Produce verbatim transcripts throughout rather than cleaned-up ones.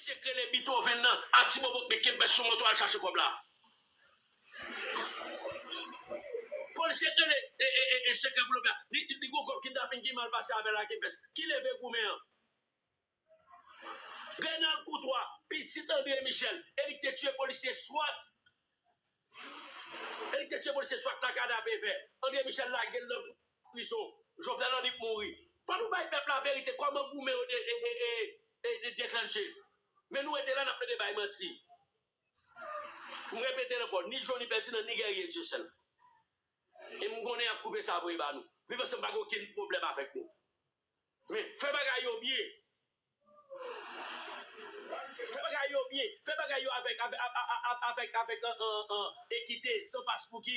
Polisye k rele Beethoven nan, a ti bobo k met kenpès sou moto al chache kòb la. Polisye k rele e, e, e, e, sekrè pou lòt la. Li, li, li gon kòb kidnapin ki mal pase avè l a kenpès. Ki leve goumen an? Renald Courtois, pitit André Michel, e li k te tiye polisye swat. E li k te tiye polisye swat la Kanapevè. André Michel lage l nan prizon. Jovenel Andip mouri. Fò nou bay pèp la verite kòman goumen yo de, e, e, e, e, de, deklanche. Men nou rete la, n ap plede bay manti. M repete l ankò, ni Johnny Ferdinand, ni Guerrier Dieuseul. E m konnen y ap koupe sa voye ba nou. Viv Ansanm pa gen okenn pwoblèm avèk nou. Men, fè bagay yo byen. Fè bagay yo byen. Fè bagay yo avèk, avèk, avèk, avèk, avèk, an, an, an, ekite, san paspouki.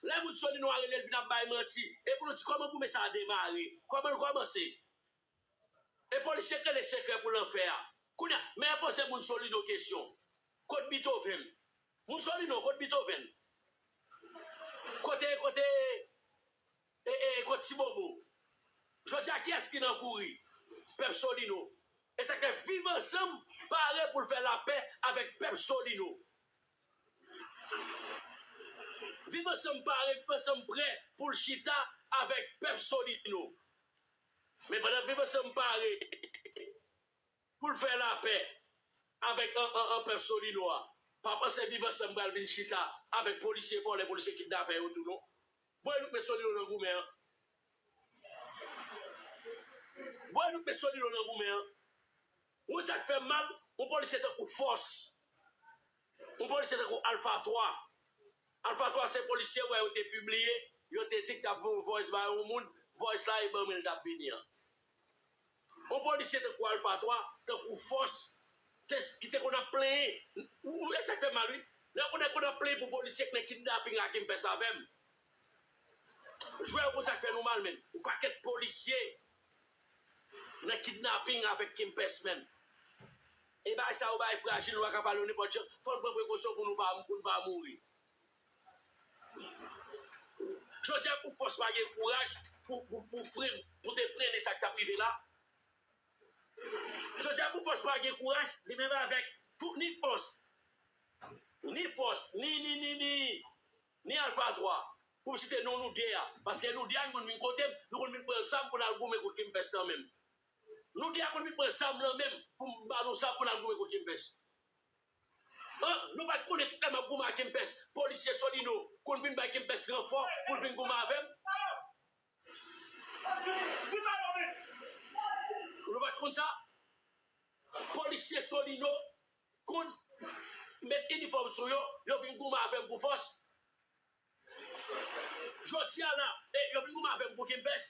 Lè moun Solino a rele l vin ap bay manti. E pou nou di kòman goumen sa a demare? Kòman l kòmanse? E polisye k rele sekrè pou lanfè a. Kounye a, men poze moun Solino kesyon. Kot Beethoven? Moun Solino, kot Beethoven? Kote, kote, e, e, kot Ti Bobo? Jodi a, kiyès ki nan kouri? Pèp Solino. E sa k fè Viv Ansanm pare pou l fè lapè avèk pèp Solino. Viv Ansanm pare, Viv Ansanm prè pou l chita avèk pèp Solino. Men pandan Viv Ansanm pare pou l fè lapè avèk an, an, an pèp Solino a, pa panse Viv Ansanm pral vin chita avèk polisye vòlè, polisye kidnapè yo tou non. Bon, e nou k met Solino nan goumen an. Bon, e nou k met Solino nan goumen an. Ou wè sa k fè m mal? Yon polisye tankou Fòs. Yon polisye tankou Alpha twa. Alpha twa se polisye, wè, yo te pibliye, yo te di k t ap voye yon voice ba yon moun, voice la e ban mwen l t ap vini an. Yon polisye tankou Alpha twa, tankou Fòs, te, ki te konn ap plenyen. Ou, ou, e sa k fè m mal, wi. Lè yo konn, konn ap plenyen pou polisye k nan kidnaping la, Kempès avè m. Jwè yo konn sa k fè nou mal, men. Yon pakèt polisye nan kidnaping avèk Kempès, men. E bagay sa yo, bagay frajil, nou pa ka pale yo nenpòt jan. Fò n pran prekosyon pou nou pa, pou n pa mouri. Jodi a, pou Fòs pa gen kouraj pou, pou, pou fren-, pou te frennen sa k t ap rive la. Jodi a, pou Fòs pa gen kouraj, li menm avèk tout ni Fòs, ni Fòs, ni, ni, ni, ni, ni Alpha twa, pou m site non nou de a. Paske nou de a, nou konn vin kote m, nou konn vin pran zam pou n al goumen kont Kempès nan menm. Nou de a konn vin pran zam nan men m pou m ba nou zam pou n al goumen kont Kempès. An, nou pa t konnen tout lè m ap goumen ak Kempès, polisye Solino konn vin bay Kempès ranfò pou l vin goumen avè m? Nou pa t konn sa? Polisye Solino konn met inifòm sou yo, yo vin goumen avè m pou Fòs. Jodi a la, e, yo vin goumen avè m pou Kempès.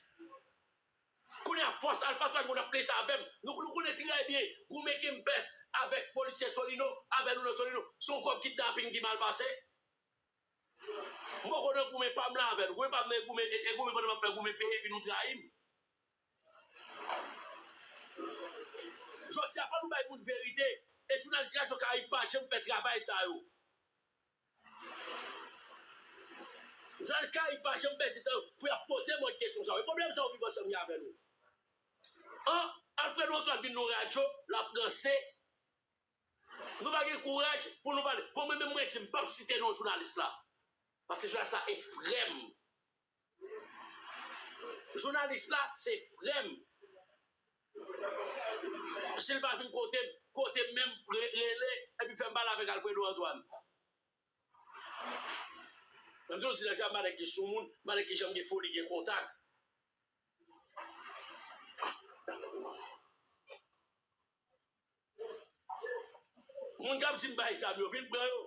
Kounye a, Fòs Alpha twa konn ap plenyen sa avè m. Nou, nou konnen trè byen, goumen Kempès avèk polisye Solino, avè nou nan Solino, se yon kòb kidnaping ki mal pase. M poko nan goumen pa m la avè l. Goumen pa m nan e goumen, e, e goumen pandan m ap fè goumen peye, epi nou trayi m. Jodi a, fò nou bay moun verite. E jounalis Radyo Karayib pa janm fè travay sa yo. Jounalis Karayib pa janm pèdi tan pou y ap poze mòd kesyon sa yo. E pwoblèm sa yo Viv Ansanm gen avè nou. An, Alfredo Antoine vin nan radyo, l ap ranse. Nou pa gen kouraj pou nou pale. Bon, mwen menm, mwen di, m p ap site non jounalis la. Paske jounalis la e frè m. Jounalis la se frè m. Si l pa vin kote m, kote m menm, re-, rele, epi fè m pale avèk Alfredo Antoine. Mwen toujou di nèg sa, m pa nèg ki soumoun, m pa nèg ki janm gen foli, gen kontak. Moun k ap di m bay zam yo, vin pran yo.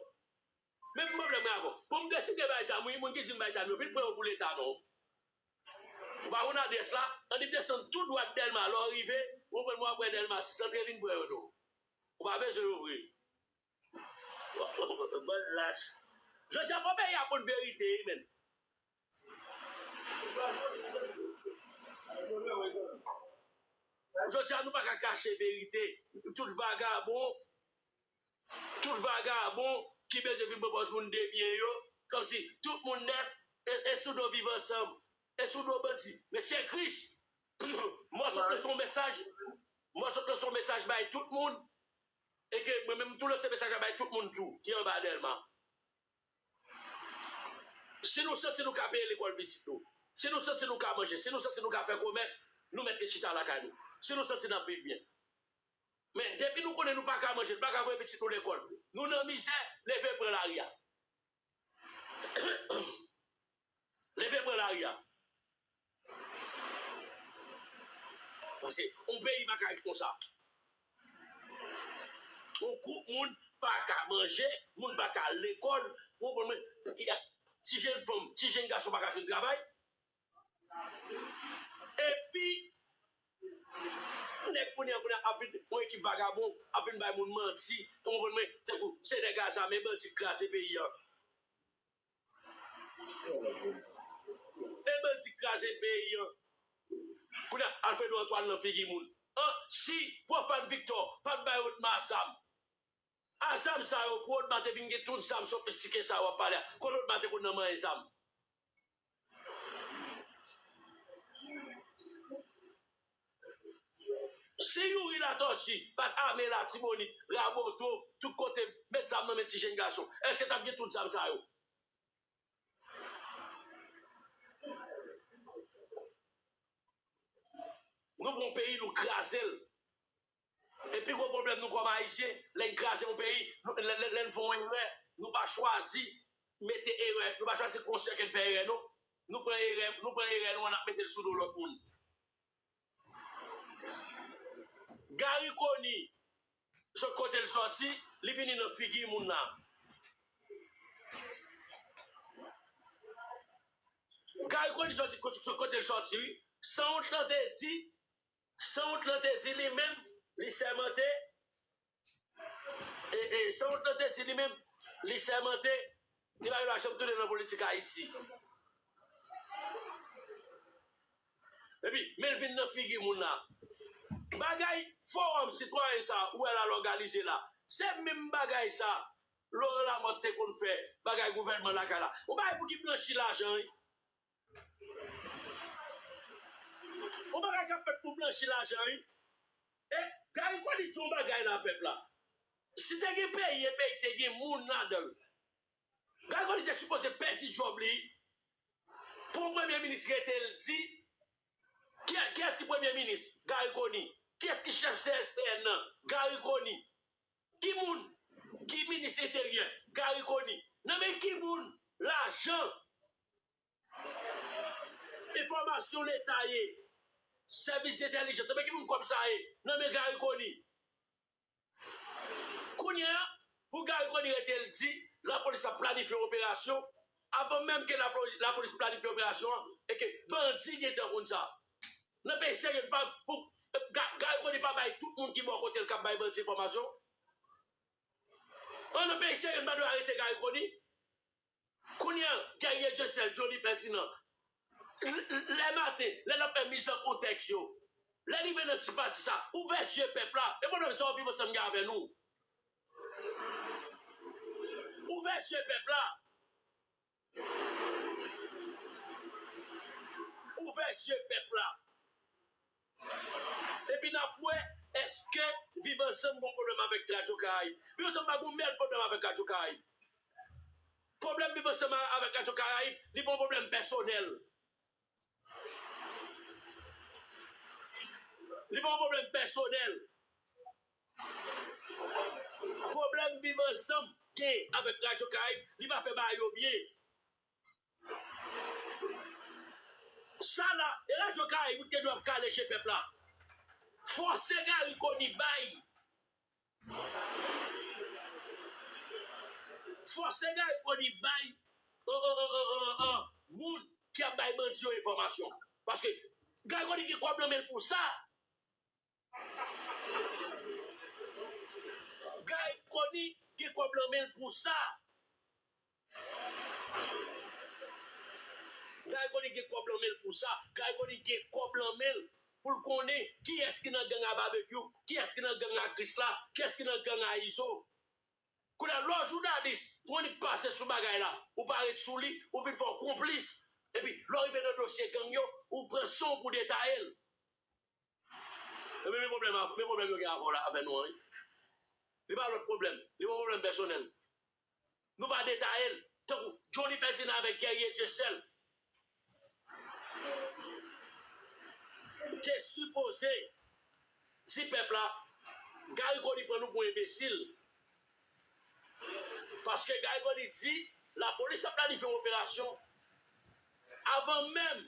Men pwoblèm mwen avè w. Pou m deside bay zam, wi, moun ki di m bay zam yo, vin pran yo pou Leta non. Ou pa konn adrès la, annik desann tou dwat Dèlma, lè w rive, ou konprann mwen ap wè Dèlma sis, antre vin pran yo non. Ou pa bezwen yo vre. Bann lach. Jodi a, fò peyi a konn verite, wi, menn. Jodi a, nou pa ka kache verite. Tout vagabon, tout vagabon ki bezwen vin pran pòz moun de byen yo, kòmsi tout moun nèt, e, e sou do Viv Ansanm, e sou do bandi. Mesye Chris, mwen sot lanse yon mesaj, mwen sot lanse yon mesaj bay tout moun. E ke mwen menm tou lanse mesaj la bay tout moun tou ki anba Dèlma. Si nou santi nou ka peye lekòl pitit nou, si nou santi nou ka manje, si nou santi nou ka fè komès, nou mèt rete chita lakay nou. Si nou santi n ap viv byen. Men depi nou konnen nou pa ka manje, nou pa ka voye pitit nou lekòl, nou nan mizè, leve pran lari a. Leve pran lari a. Paske yon peyi pa ka ret konsa. Yon gwoup moun pa ka manje, moun pa ka al lekòl, ou konprann mwen? Ti jenn fanm, ti jenn gason pa ka jwenn travay. Epi, nèg kounye a, kounye a ap vin, yon ekip vagabon, ap vin bay moun manti, ou konprann mwen? Tankou se nèg a zam, e bandi k kraze peyi an. E bandi k kraze peyi an. Kounye a, Alfredo Antoine nan figi moun. An, si Pwofàn Victor pa t bay Odma zam, a zam sa yo, pou Odma te vin gen tout zam sofistike sa yo w ap pale a, kote Odma te konn nan manyen zam? Si Youri Latortue pa t ame Latibonit, Raboto, tout kote, met zam nan men ti jenn gason, èske t ap gen tout zam sa yo? Nou pran yon peyi, nou kraze l. E pi gwo pwoblèm nou kòm Ayisyen, lè n kraze yon peyi, nou, lè, lè, lè n fè yon erè, nou pa chwazi mete erè, nou pa chwazi konsyans ke n fè erè, non. Nou pran erè, nou pran erè nou an, n ap mete l sou do lòt moun. Gary Conille, sot kote l sòti, li vini nan figi moun nan. Gary Conille sòti, sot kote l sòti, wi. Sanwont lan te di, Sanwont lan te di li menm, li sèmante, e, e, Sanwont lan te di li menm, li sèmante, li pa gen dwa janm tounen nan politik Ayiti. Epi, men l vin nan figi moun nan. Bagay fowòm sitwayen sa, ou wè l al òganize la, se menm bagay sa Laurent Lamothe te konn fè, bagay gouvènman lakay la. Yon bagay pou ki blanchi lajan, wi. Yon bagay k ap fèt pou blanchi lajan, wi. E Gary Conille di yon bagay la, pèp la. Si te gen peyi, e peyi te gen moun ladan l, Gary Conille te sipoze pèdi djòb li. Pou yon premye minis rete l di, ki, kiyès ki premye minis? Gary Conille. Kiyès ki chèf C S P N nan? Gary Conille. Ki moun? Ki minis enteryè? Gary Conille. Nan men ki moun lajan, enfòmasyon leta ye? Sèvis entèlijans, nan men ki moun kòb sa ye? Nan men Gary Conille. Kounye a, pou Gary Conille rete l di, lapolis ap planifye operasyon, avan menm ke lapo-, lapolis planifye operasyon an, e ke bandi gentan konn sa. Nan peyi serye, n pa, pou, Ga-, Gary Conille pa bay tout moun ki bò kote l k ap bay bandi enfòmasyon. An, nan peyi serye, n pa dwe arete Gary Conille. Kounye a, Guerrier Dieuseul, Johnny Ferdinand, l-, l-, lè maten, lè n ap fè miz an kontèks yo, lè n rive nan ti pati sa, ouvè zye pèp la, e pwoblèm sa yo Viv Ansanm gen avè nou. Ouvè zye pèp la. Ouvè zye pèp la. Epi n ap wè, èske Viv Ansanm gon pwoblèm avèk Radyo Karayib? Viv Ansanm pa gon mèd pwoblèm avèk Radyo Karayib. Pwoblèm Viv Ansanm avèk Radyo Karayib, li pa yon pwoblèm pèsonèl. Li pa yon pwoblèm pèsonèl. Pwoblèm Viv Ansanm gen avèk Radyo Karayib, li pa fè bagay yo byen. Sa la, e Radyo Karayib ki te dwe ap kale je pèp la. Fòse Gary Conille bay. Fòse Gary Conille bay, o, o, o, o, o, o, moun ki ap bay bandi yo enfòmasyon. Paske Gary Conille gen kòb nan men l pou sa. Gary Conille gen kòb nan men l pou sa. Gary Conille gen kòb nan men l pou sa. Gary Conille gen kòb nan men l pou l konnen kiyès ki nan gang a Babekyou, kiyès ki nan gang a Krisla, kiyès ki nan gang a Izo. Kounye a, lè w jounalis, ou annik pase sou bagay la, ou pa ret sou li, ou vin fè w konplis. Epi, lè w rive nan dosye gang yo, ou pran san w pou detaye l. Ebyen, men pwoblèm, men pwoblèm yo gen avè w la, avè nou an, wi. Li pa lòt pwoblèm. Li pa pwoblèm pèsonèl. Nou pa detaye l. Tankou Johnny Ferdinand avèk Guerrier Dieuseul te sipoze di pèp la, Garry Conille pran nou pou enbesil. Paske Garry Conille di lapolis ap planifye yon operasyon avan menm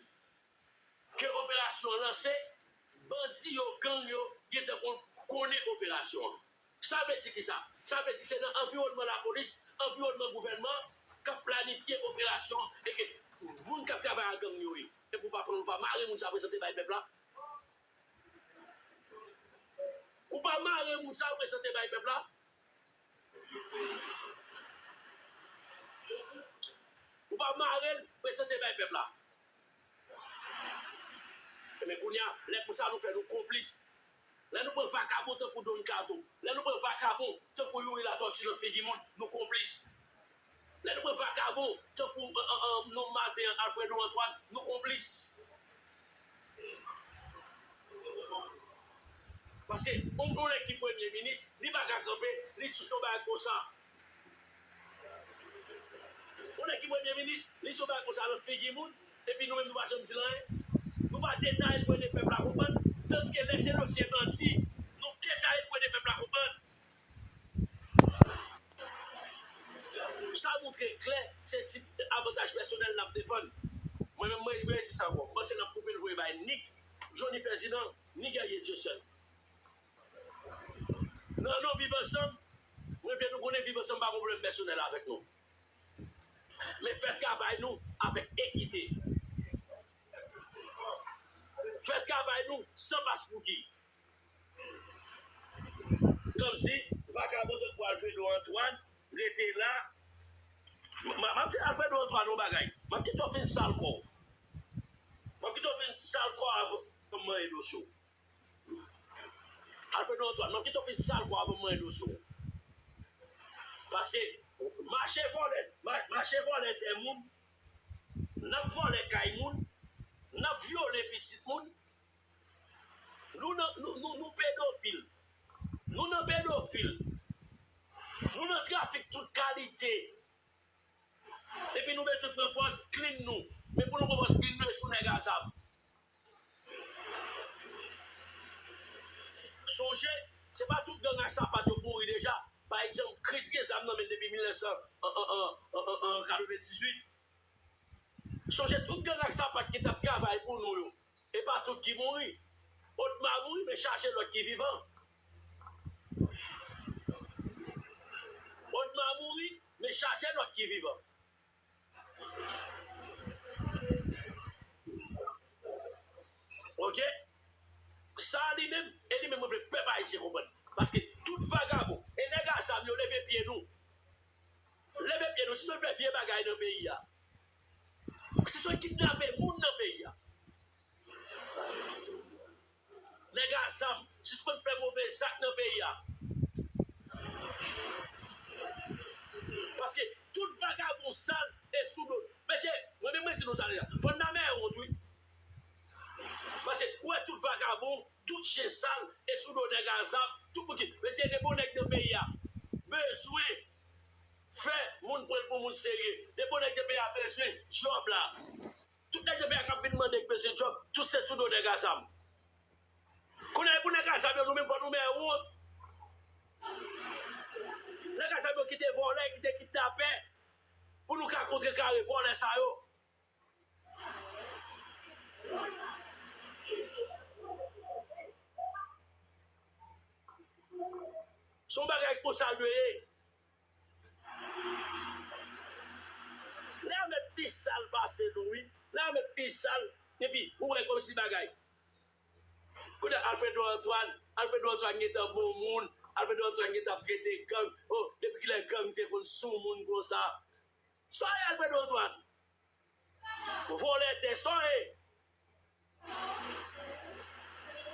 ke operasyon an lanse, bandi yo, gang yo, gentan kon-, konnen operasyon an. Sa vle di kisa? Sa vle di se nan anviwònman lapolis, anviwònman gouvènman k ap planifye operasyon an e ke moun k ap travay ak gang yo ye. Epi w pa pran, w pa mare moun sa prezante bay pèp la. Ou pa mare moun sa prezante bay pèp la. Ou pa mare l prezante bay pèp la. Ebyen, kounye a, lè konsa nou fè nou konplis. Lè nou pran vakabon tankou Don Kato, lè nou pran vakabon tankou Youri Latortue nan figi moun, nou konplis. Lè nou pran vakabon tankou, euh, euh, euh, nonm maten an, Alfredo Antoine, nou konplis. Paske yon, yon nèg ki premye minis, li pa ka kanpe, li sou yon bagay konsa. Yon nèg ki premye minis, li sou bagay konsa nan figi moun, epi nou menm nou pa janm di l anyen. Nou pa detaye l pou ede pèp la konprann, tandiske lè se dosye manti, nou detaye l pou ede pèp la konprann. Sa montre klè, se tip avantaj pèsonèl n ap defann. Mwen menm, mwen, mwen di sa ankò. M panse n ap koupe l voye bay Nick, Johnny Ferdinand, ni Guerrier Dieuseul. Nan non Viv Ansanm, mwen vle nou konnen Viv Ansanm pa gen pwoblèm pèsonèl avèk nou. Men fè travay nou avèk ekite. Fè travay nou san paspouki. Kòmsi vakabon tankou Alfredo Antoine rete la. M, m, m ap di Alfredo Antoine yon bagay. M ap kite w fin sal kò w. M ap kite w fin sal kò w avan m manje dosye w. Alfredo Antoine, m ap kite w fin sal kò w avan m manje dosye w. Paske mache vòlè, ma-, mache vòlè tè moun, n ap vòlè kay moun, n ap vyole pitit moun, nou nan, nou, nou, nou pedofil. Nou nan pedofil. Nou nan trafik tout kalite. Epi nou bezwen pran pòz clean nou. Men pou nou pran pòz clean nou, e sou nèg a zam. Sonje, se pa tout gang ak sapat yo mouri deja. Pa egzanp, Chris gen zam nan men l depi mil nèf san katrevenndizwit. Sonje tout gang ak sapat ki t ap travay pou nou yo. E pa tout ki mouri. Otma mouri, men chaje lòt ki vivan. Otma mouri, men chaje lòt ki vivan. Oke? Sa li menm, e li menm mwen vle pèp ayisyen konprann. Paske tout vagabon, e nèg a zam yo leve pye nou. Leve pye nou, si nou fè vye bagay nan peyi a. Si nou kidnape moun nan peyi a. Nèg a zam, sispann fè move zak nan peyi a. Paske tout vagabon sal e sou do. Mesye, mwen menm mwen di nou sa deja. Fò n ta mèye wont, wi. Paske ou wè tout vagabon, tout chen sal e sou do nèg a zam, tout moun ki, mesye, depi yon nèg nan peyi a bezwen fè moun pran l pou moun serye. Depi yon nèg nan peyi a bezwen djòb la. Tout nèg nan peyi a k ap vin mande k bezwen djòb, tout se sou do nèg a zam. Kounye a, pou nèg a zam yo, nou menm fò nou mèye wont. Nèg a zam yo kite vòlè, kite kidnapè, pou nou ka kontrekare vòlè sa yo. Se yon bagay konsa l dwe ye. Lè a mèt pi sal pase nou, wi. Lè a mèt pi sal, epi ou wè kòmsi bagay. Kounye a Alfredo Antoine, Alfredo Antoine gentan bon moun, Alfredo Antoine gentan ap trete gang. Oh, depi kilè gang te konn sou moun konsa? Sa w ye Alfredo Antoine? Vòlè tè, sa w ye?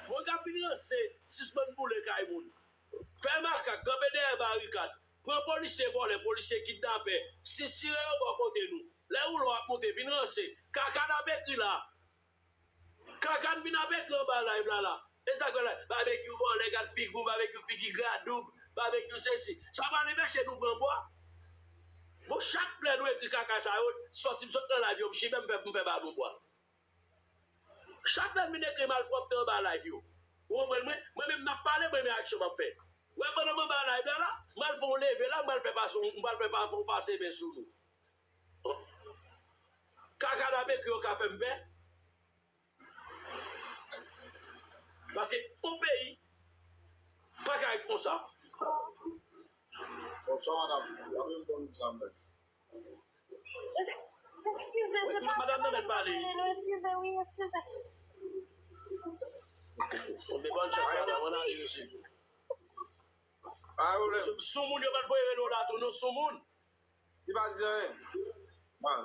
Moun k ap vin ranse, sispann boule kay moun. Fè makak, kanpe dèyè barikad. Pran polisye vòlè, polisye kidnapè. Sitire yo bò kote nou. Lè woulo ap monte, vin ranse. Kaka n ap ekri la. Kaka n vin ap ekri anba live la la. E sa k fè la? Babekyou vòlè, gad figi w, Babekyou figi gradoub. Babekyou sesi. Sa pral anpeche nou pran bwa. Bon, chak lè nou ekri kaka sa yo, sòti m sot nan live yo, m chimè m fè, m fè ba nou bwa. Chak lè m vin ekri malpwòpte anba live yo. Ou konprann mwen? Mwen menm m ap pale, mwen men aksyon m ap fè. Wè pandan m anba live la, la, m al fè yon leve la, m al fè pase, m al fè pa, fè yon pase men sou nou. Kaka n ap ekri yo ka fè m pè. Paske yon peyi pa ka ret konsa. Bonswa, madanm. W ap yon bon zanmi. Eskize, se pa madanm nan mèt pale. Non, eskize, wi, eskize. Bon, men bon chans, madanm, ann ale, mesye. Pa gen pwoblèm. Sou, sou moun yo pa t voye rele w la tou, non, sou moun. Li pa di anyen. Mal.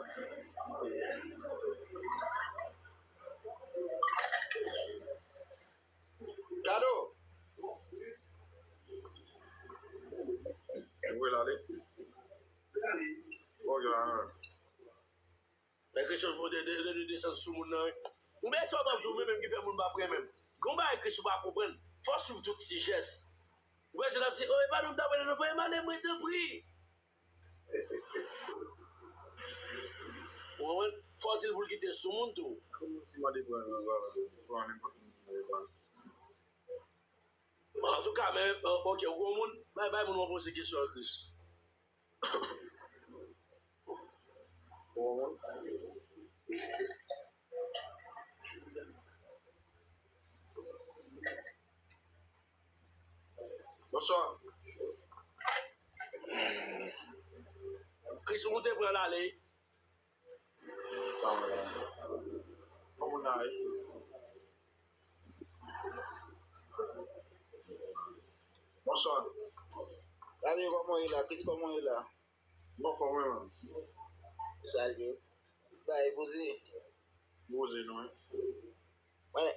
Kado. Ou vle l ale? Ok, la menm. Lè Christian pou de, de, de, de desann sou moun nan, wi. Ou byen sa w ap di w, men menm ki fè moun pa priye menm. Gon bagay Christian pa konprann. Fò w swiv tout ti jès. Ou wè, jan l ap di, o, e pa nou m t ap rele, non, voye m ale, mwen, tanpri. Ou konprann? Fò w di l pou l kite sou moun tou. Mande pran nan, pran nenpòt moun ki mande pran. Antouka, men, ok, ou gon moun, bay, bay moun w ap poze kesyon an, Chris. Ou gon moun? Bonswa. Chris, ou te pran l ale. Sa va. Kòman w ye? Bonswa. Salut, kòman w ye la? Chris, kòman w ye la? Mwen anfòm, wi, man. Salut. Bay, poze. Poze, non, wi. Wè.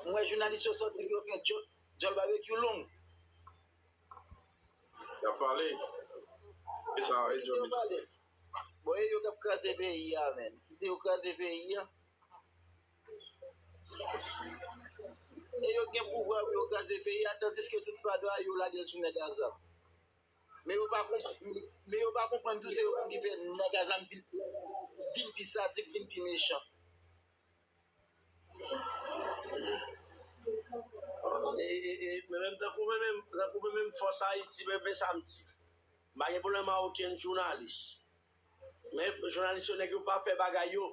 M wè jounalis yo sòti pou yo fè djòl, djòl Babekyou long. Y ap pale. E sa, e djòl yo pale. Bon, e yo k ap kraze peyi a, menm. Kite yo kraze peyi a. E yo gen pouvwa pou yo kraze peyi a, tandiske tout fado a, yo lage l sou nèg a zam. Men yo pa konp-, men yo pa konprann tou se yo menm ki fè nèg a zam vin, vin pi sadik, vin pi mechan. E, e, e, men menm tankou mwen menm, tankou mwen menm Fòs Ayiti, men, men sa m di. M pa gen pwoblèm ak okenn jounalis. Men jounalis yo, nèg yo pa fè bagay yo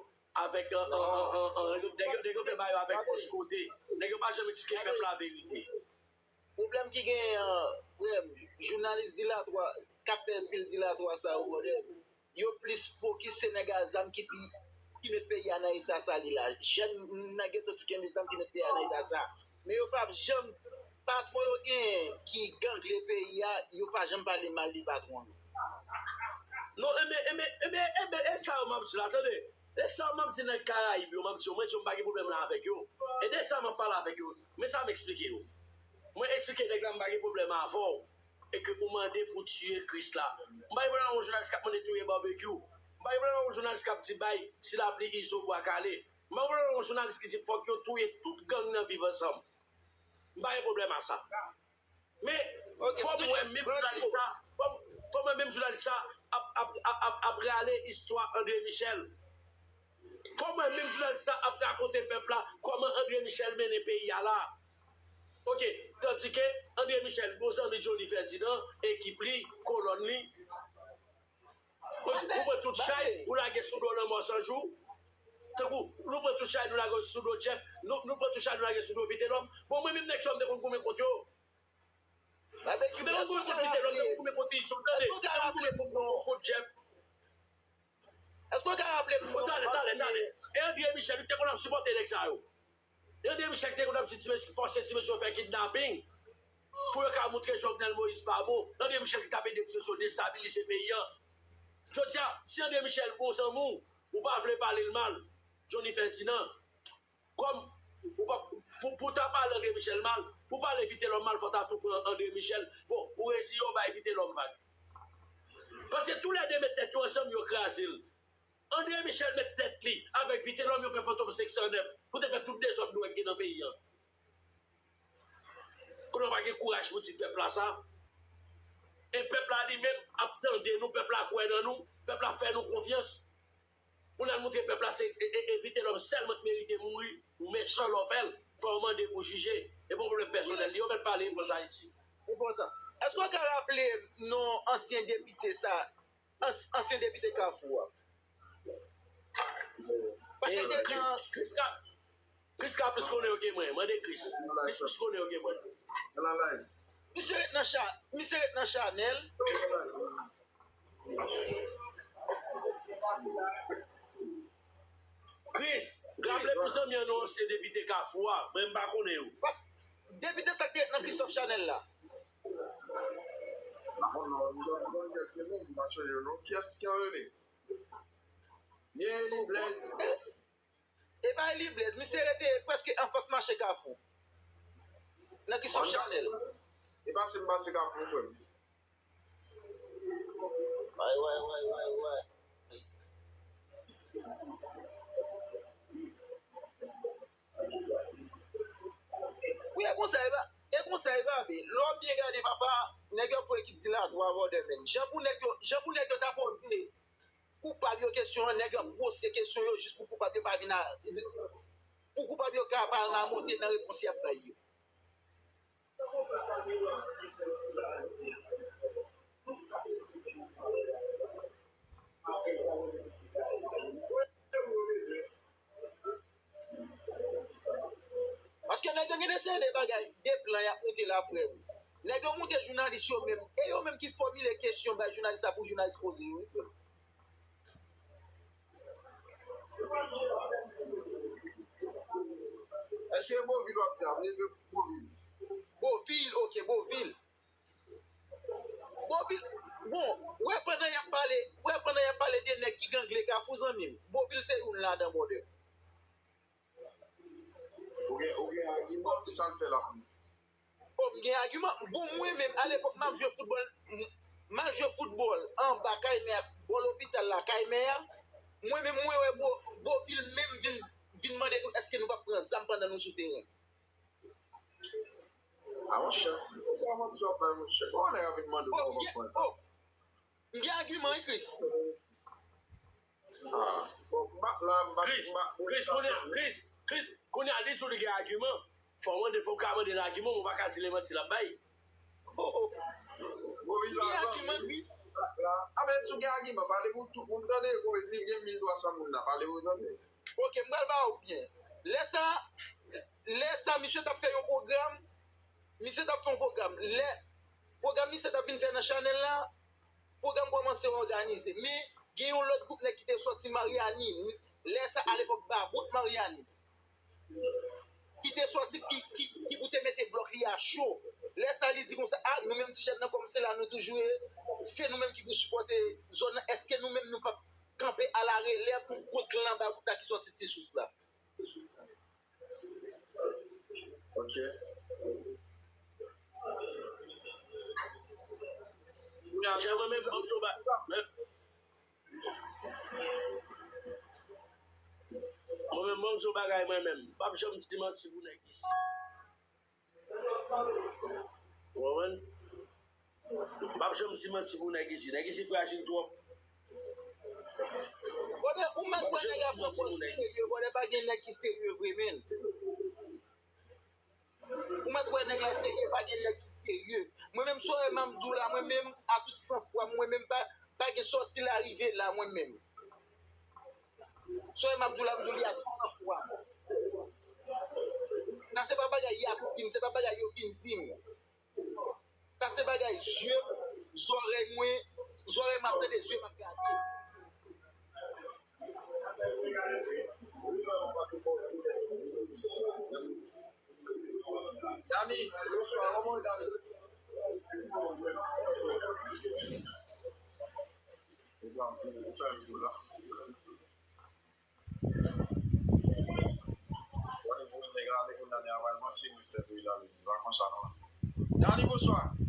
avèk, an, an, an, an, an, nèg yo, nèg yo, nèg yo fè bagay yo avèk fòs kote. Nèg yo pa janm eksplike pèp la verite. Pwoblèm ki genyen an, frè m, jounalis dilatwa, k ap fè pil dilatwa sa yo, brother, yo plis fokis se nèg a zam ki pi, ki met peyi a nan eta sa li la. Jèn nan geto ki kenbe zam ki met peyi a nan eta sa. Men yo p ap janm, patwon yo genyen ki gangle peyi a, yo pa janm pale mal de patwon yo. Non, enben, enben, enben, enben, e sa yo m ap di la, tande. E sa m ap di nèg Karayib yo, m ap di yo, mwen di yo m pa gen pwoblèm la avèk yo. E de sa m ap pale avèk yo, men sa m eksplike yo. Mwen eksplike nèg la m pa gen pwoblèm avè w, e ke ou mande pou tiye Chris la. M pa gen pwoblèm avè yon jounalis k ap mande touye Babekyou. M pa gen pwoblèm avè yon jounalis k ap di bay ti lapli Izo bwa kale. M pa gen pwoblèm avè yon jounalis ki di fòk yo touye tout gang nan Viv Ansanm. M pa gen pwoblèm a sa. Men, fò m wè menm jounalis sa, fò m, fò m wè menm jounalis sa ap, ap, ap, ap, ap rale istwa André Michel. Fò m wè menm jounalis sa ap rakonte pèp la kòman André Michel mennen peyi a la. Ok, tandike André Michel, bon zanmi Johnny Ferdinand, ekip li, kolòn li. Ou pran tout chay, ou lage sou do Lanmò San Jou. Tankou, nou pran tout chay, nou lage sou do Jeff. Nou, nou pran tout chay, nou lage sou do Vitelòm. Bon, mwen menm nèg sa yo, m te konn goumen kont yo. M te konn goumen kont Vitelòm, m te konn goumen kont Izo, tande. M te konn goumen kont, kont, kont Jeff. Èske w ka raple m non? Talè, talè, talè. E André Michel, li te konn ap sipòte nèg sa yo. André Michel ki te konn ap di ti mesye, fòse ti mesye yo fè kidnaping pou yo ka moutre Jovenel Moïse pa bon. André Michel ki t ap ede ti mesye yo destabilize peyi a. Jodi a, si André Michel bon zanmi w, ou pa vle pale l mal, Johnny Ferdinand, kòm ou pa, pou, pou ta pale André Michel mal, pou pale Vitelòm mal, fò ta tou pran André Michel. Bon, ou reziye w bay Vitelòm vag. Paske toulède met tèt yo ansanm, yo kraze l. André Michel met tèt li avèk Vitelòm, yo fè Fantom senk san nèf pou te fè tout dezòd nou wè k gen nan peyi a. Kounye a w pa gen kouraj pou di pèp la sa. E pèp la li menm ap tande nou, pèp la kwè nan nou, pèp la fè nou konfyans. Pou n al montre pèp la se e, e, evite lòm sèlman ki merite mouri, ou mechan lè w fè l, fò w mande pou jije. E pa yon pwoblèm pèsonèl li, yo mèt pale, Fòs Ayiti. Enpòtan. Èske w ka raple non ansyen depite sa, ans-, ansyen depite Kafou a? Paske te Chris, nan Chris ka, Chris ka plis konnen yo ke mwen. Mande Chris. Chris plis konnen yo ke mwen. Misye ret nan cha-, misye ret nan chanèl. Chris, raple pou zanmi an nou ansyen depite Kafou a. Mwen m pa konnen yo. Depite sa k te ret nan Christophe Chanel la. M pa konn non, m konn, m konn kèk moun, m pa sonje non. Kiyès ki rele? Ye Eli Blaise. E pa Eli Blaise, misye rete prèske anfas mache Kafou. Nan Christophe Chanel. E pase m pase Kafou, frè m. Way, way, way, way, way. Wi, e konsa, e pa, e konsa, e pa, lè w byen gade, papa, nèg yo ap fè ekip di la twa bòdè, men. Jan pou nèg yo, jan pou nèg yo ta poze koupab yo kesyon an, nèg yo ap poze kesyon yo jis pou koupab yo pa vin a, pou koupab yo ka pa ramonte nan repons y ap bay yo. Paske nèg yo gen de seri de bagay, de plan y ap monte la, frè m. Nèg yo moute jounalis yo menm, e yo menm ki fòmile kesyon bay jounalis la pou jounalis poze yo, wi, frè m. Èske Bovil w ap di a? Wi, Bovil. Bovil, ok, Bovil. Bovil, bon, wè pandan y ap pale, wè pandan y ap pale de nèg ki gangle Kafou, zanmi m. Bovil se youn ladan, brother. Ou gen, ou gen agiman, se sa l fè l ap. O, m gen agiman. Bon, mwen menm, alepòk, m ap jwe foutbòl, m, m al jwe foutbòl anba kay mè a, bò lopital la, kay mè a. Mwen menm, mwen wè Bo-, Bovil menm vin, vin mande nou èske nou p ap pran zam pandan nou sou teren. A, monchè, se yon manti w ap bay, monchè. Kòman nèg ap vin mande w kòman w ap pran zam? M gen agiman, wi, Chris. Ah, bon, m pa la, m pa, Chris, m pa, Chris, kounye a, Chris, Chris, kounye a, li di w li gen agiman. Fò w mande, fò w ka mande l agiman, men w pa ka di l e manti l ap bay. Oh, oh. Bon, wi, la, la, la. Ah, men si w gen agiman, pale pou tout moun tande, pou li gen mil twa san moun nan, pale pou tande. Ok, m pral ba w byen. Lè sa, lè sa, misye t ap fè yon pwogram, misye t ap fè yon pwogram. Lè pwogram misye t ap vin fè nan chanèl la, pwogram kòmanse òganize. Men, gen yon lòt gwoup nèg ki te sòti Maryani. Lè sa, alepòk, Babot Maryani. Ki te sòti, ki, ki, ki pou te mete blòk li a cho. Lè sa, li di konsa, a, nou menm ti jèn nan, kòm se la nou toujou ye, se nou menm ki pou sipòte zòn nan. Èske nou menm nou p ap kanpe alarelèv pou kont lan Babot la ki sòti Ti Sous la? Ok. Kounye a, mwen menm, ban m di w ba-, mwen, mwen menm, ban m di w bagay, mwen menm. M p ap janm di manti pou nèg isi. Ou konprann? M p ap janm di manti pou nèg isi. Nèg isi frajil twòp. Brother, ou mèt wè nèg ap pran pòz serye, brother, pa gen nèg ki serye vre, men. Ou mèt wè nèg la serye, pa gen nèg ki serye. Mwen menm, sa w wè m ap di w la, mwen menm, a tout san fwa, mwen menm, pa, pa gen sòti la rive la, mwen menm. Sa w wè m ap di w la, m di w li a tout san fwa. Sa se pa bagay y ap di m, se pa bagay yo vin di m. Sa se bagay zye m, zòrèy mwen, zòrèy m ap tande, zye m ap gade. Dani, bonswa, kòman w ye, Dani? Ou pa, ou, ou fè m tou la. Wè, voye nèg ale kounye a, nèg a pral manti mwen fè peyi la vini. Pa konsa non. Dani, bonswa.